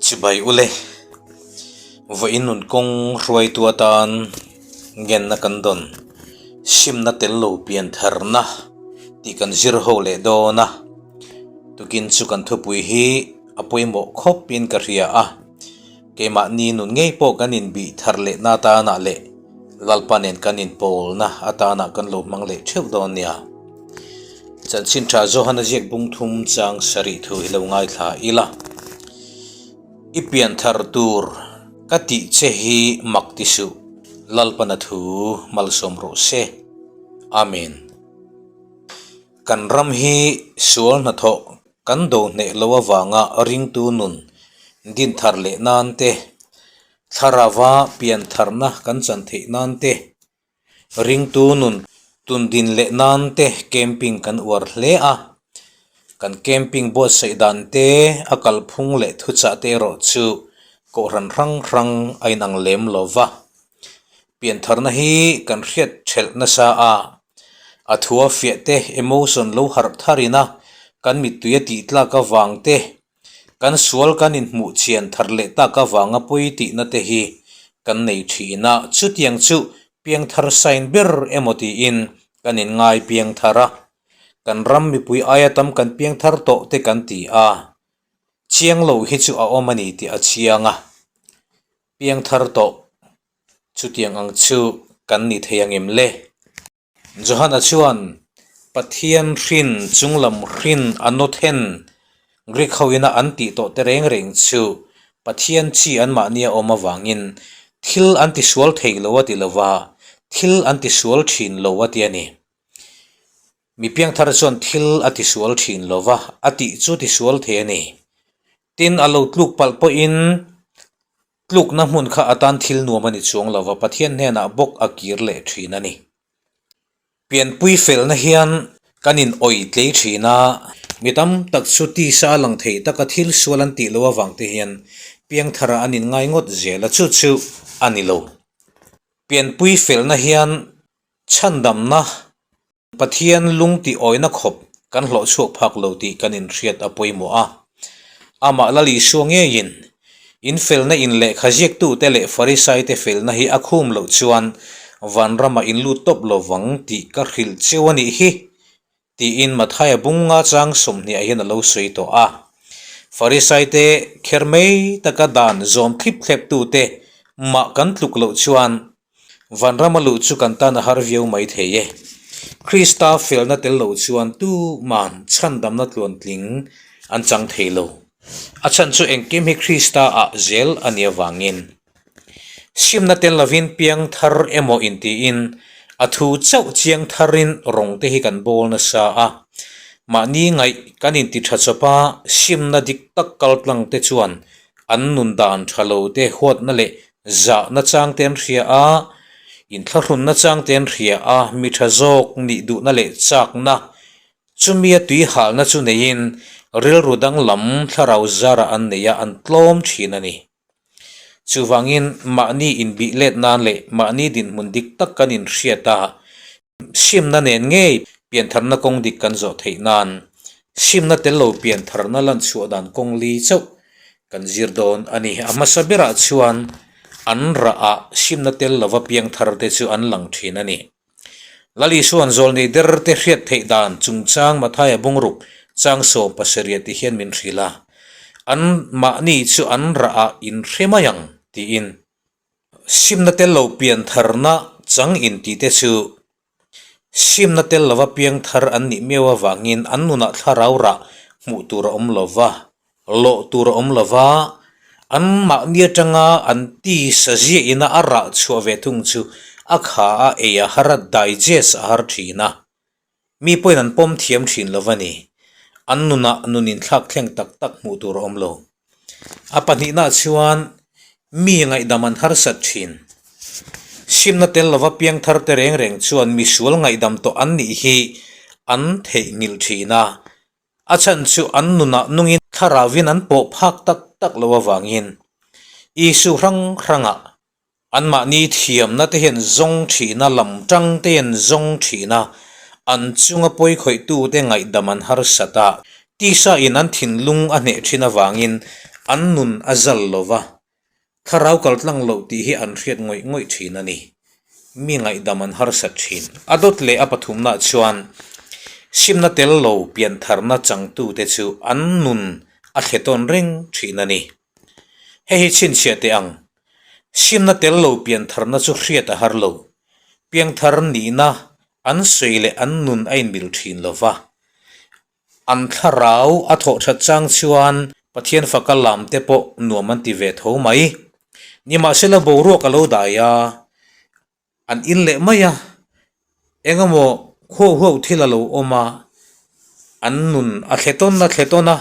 Chibai ule, vawiin nun kawng hruaitu atan ngenna kan dawn, simna tel lo pian tharna tih kan zir ho leh dawn a, tukin chu kan thupui hi a pawimawh khawpin ka hria a, keimahni nun ngei pawh kan inbih thar lehna atanah leh Lalpa nen kan inpawlna atanah kan lo hmang leh theuh dawn nia. Chanchin tha Johana ziak bung thum chang sarih thu hi lo ngaithla ila. I pian thar tur ka tih che hi mak ti suh, Lalpana thu malsawm rawh se. Amen. Kan ram hi sual hnathawh kan do hneh lo avanga ringtu nun din thar leh nan te, thlarava pian tharna kan chan theih nan te, ringtu nun tun din leh nan te camping kan uar hle a. Kan camping buatsaih dan te, a kalphung leh thuchah te erawh chu kohhran hrang hrang a inang lem lo va. Piantharna hi kan hriat thelh nasa a, a thua fiah te, emotion lo harh tharin a, kan mittui a tih tlak avang te, kan sual kan inhmuh chian thar leh tak avanga pawi tihna te hi kan nei thin a, chutiang chu piangthar sign ber emaw tiin kan inngai piangthar a, kan ram mipui aia tam kan piangthar tawh te kan ti a, chiang lo hi chu a awm a ni tih a chiang a, piangthar tawh Chutiang ang chu kan ni thei ang em le? Johana chuan Pathian hrin chunglam hrin a nawthen Greek ho ina an tih tawh te reng reng chu Pathian chi anmahni a awm avangin thil an tisual thei lo a ti lo va, thil an tisual thin lo a ti a ni. Mi piangthar chuan thil a tisual thin lo va, a tih chu tisual thei a ni. Tin, a lo tluk palh pawhin Tlukna hmun kha atan thil nuam a ni chuang lo va, Pathian hnenah bawk a kir leh thin a ni. Pianpui felna hian kan in awih tlei thin a, mi tam tak chu tisa a lang thei taka thil sual an tih loh avang te hian piangthara an in ngai ngawt zel a, chu chu a ni lo. Pianpui felna hian chhandamna Pathian lung tih awihna khawp kan hlawh chhuak phak lo tih kan inhriat a pawimawh a. Amah Lal Isua ngeiin, In felna in lehkha ziaktute leh Farisaite felna hi a khum loh chuan vanramah in lut tawp lo vang tih ka hrilh cheu a nih hi, tiin Mathaia bunga chang 20 ah hian a lo sawi tawh a. Farisaite kher mai taka dan zawm thlip thleptute mah kan tluk loh chuan Vanrama luh chu kan tan a har viau mai thei e. Krista felna tel lo chuan tuman chhandamna tluantling an chang thei lo. A chhan chu engkim hi Krista ah zel a nih avangin. Simna tel lovin piang thar emaw intiin a thu chauh chiang tharin rawng te hi kan bawl nasa a. Mahni ngaih kan inti tha chawp a, simna dik tak kaltlang te chuan an nun dan tha lo te huatna leh Zahna chang te an hria a, inthlahrunna chang te an hria a, mi tha zawk nih duhna leh chakna, chumia tui halna chu neiin rilru danglam thlarau zarah an nei a, an tlawm thin a ni. Chuvangin mahni inbih let nan leh mahni dinhmun dik tak kan inhriat a, simna nen ngei piantharna kawng dik kan zawh theih nan simna tel lo piantharna lan chhuah dan kawng li chauh kan zir dawn a ni. A hmasa berah chuan an rah ah simna tel lova piangthar te chu an lang thin a ni. Lal Isuan zawlnei der te hriat theih dan chungchang Mathaia bungruk chang 17 ti hian min hrilh a, An mahni chu an rah ah in hre mai ang tiin. Simna tel lo piantharna chang intih te chu simna tel lova piangthar an nih miau avangin an nunah thlarau rah hmuh tur a awm lo va, lawh tur a awm lo va, an mahni atanga an tisa ziah ina a rah chhuah ve thung chu a kha a ei a har a, digest a har thin a. Mi pawhin an pawm thiam thin lo va ni. An nunah nun inthlak thleng tak tak hmuh tur a awm lo. A pahnihnaah chuan mi ngaihdam an harsat thin. Simna tel lova piangthar te reng reng chuan misual ngaihdam tawh an nih hi an theihnghilh thin a. A chhan chu an nunah nungin thlarauin an pawh phak tak tak lo avangin Isu hrang hrangah Anmahni thiamna te hian zawng thihna, lam tang te hian zawng thihna, an chunga pawikhawih tute ngaihdam an harsat a, tisa in an thinlung a hneh thin avangin An nun a zal lo va, thlarau kal tlang loh tih hi an hriat ngawih ngawih thin a ni. Mi ngaihdam an harsat thin. A dawt leh a pathumnaah chuan simna tel lo piantharna changtute chu an nun a thle tawn reng thin a ni. Hei hi chhinchhiah teh ang. Simna tel lo piantharna chu hriat a har lo. Piangthar nihna an sawi leh an nun a inmil thin lo va. An thlarau a thawh that chang chuan Pathian faka lam te pawh nuam an ti ve tho mai. Nimahsela boruak a lo dai a. An in leh mai a, eng emaw khuau huau thil a lo awm a, an nun a thle tawn a thle tawn a,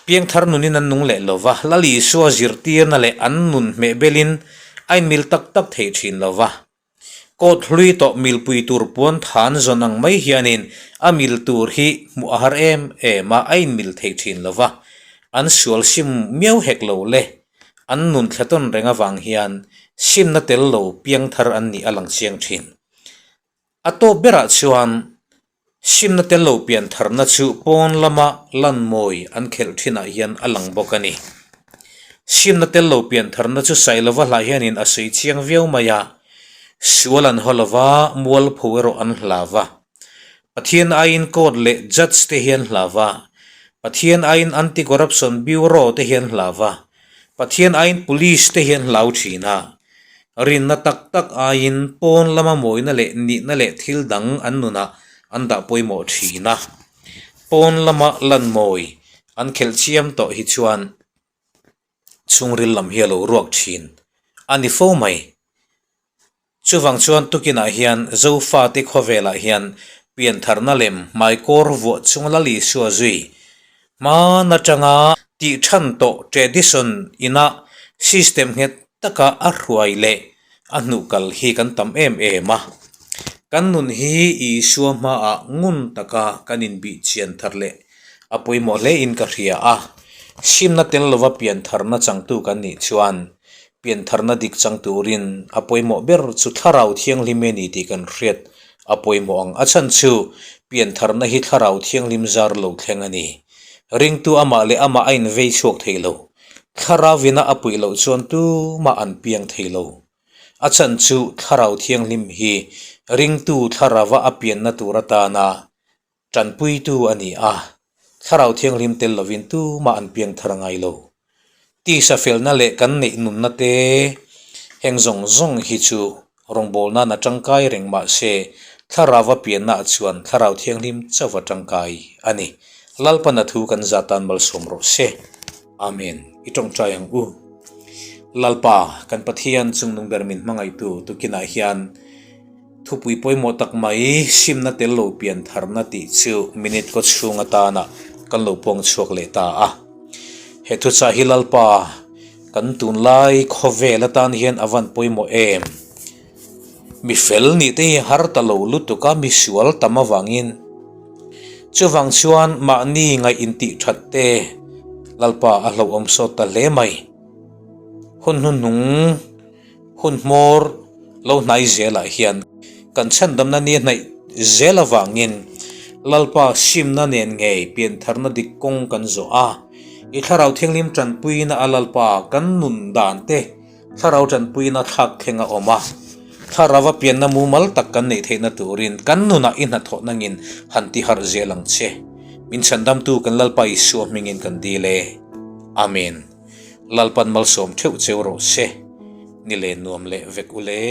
piangthar nunin an nung leh lo va, Lal Isua zirtirna leh an nun hmeh belin a inmil tak tak thei thin lo va. Coat hlui tawh milpui tur puan than zawn ang mai hianin a mil tur hi hmuh a har em em a, a inmil thei thin lo va, an sual sim miau hek lo le. An nun thla tawn reng avang hian simna tel lo piangthar an nih a lang chiang thin. A tawp berah chuan simna tel lo piantharna chu pawn lama lan mawi an khelh thinah hian a lang bawk a ni. Simna tel lo piantharna chu Sailova hlah hianin a sawi chiang viau mai a, sual an haw lova mualpho erawh an hlau va. Pathian aiin court leh judge te hian hlau va, Pathian aiin Anti Corruption Bureau te hian hlau va, Pathian aiin Police te hian hlau thin a. Rinna tak tak aiin pawn lama mawina leh nihna leh thil dang an nunah an dah pawimawh thin a. Pawn lama lan mawi an khelh chiam tawh hi chuan chhungril lam hi a lo ruak thin a ni fo mai. Chuvang chuan tukinah hian Zofate khawvelah hian piantharna lem hmaikawr vuah chung Lal Isua zui hman atanga tih than tawh tradition ina system nghet taka a hruai leh a hnuh kal hi kan tam em em a. Kan nun hi Isua hmaah ngun taka kan inbih chian thar leh a pawimawh hlein ka hria a. Simna tel lova piantharna changtu kan nih chuan Piantharna dik chang turin a pawimawh ber chu Thlarau Thianghlim e ni tih kan hriat a pawimawh ang. A chhan chu piantharna hi Thlarau Thianghlim zar lo thleng a ni. Ringtu amah leh amah a invei chhuak thei lo. Thlarauina a puih loh chuan tumah an piang thei lo. A chhan chu Thlarau Thianghlim hi ringtu Thlarauva a pianna tur atana Tanpuitu a ni a, Thlarau Thianghlim tel lovin tumah an piang thar ngai lo. Tisa felna leh kan neih nunna te heng zawng zawng hi chu rawngbâwl nan a tangkai reng mah se, Thlarauva piannaah chuan Thlarau Thianghlim chauh a tangkai a ni. Lalpana thu kan zah tan malsawm rawh se. Amen. I tawngtai ang u. Lalpa, kan Pathian chungnung ber min hmangaihtu tukinah hian, Thupui pawimawh tak mai simna tel lo pian tharna tih chu minute kaw chhung atana kan lo puang chhuak leh ta a. He thuchah hi Lalpa kan tunlai khawvel atan hian a van pawimawh em? Mi fel nih te hi har ta lo lutuk a, mi sual tam avangin. Chuvang chuan mahni ngaih intih that te Lalpa a hlauhawm sawt ta hle mai. Hun hnuhnung. Hun hmawr lo hnai zelah hian kan chhandamna ni a hnaih zel avangin Lalpa simna nen ngei piantharna dik kawng kan zawh a. I Thlarau Thianghlim tanpuina a Lalpa kan nun dan te Thlarau tanpuina thlak thleng a awm a. Thlarauva pianna mumal tak kan neih theihna turin kan nunah i hnathawh nangin han ti harh zel ang che. Min chhandamtu kan Lalpa Isua hmingin kan dil e. Amen. Lalpan malsawm theuh cheu rawh se. Ni le nuam leh vek u le.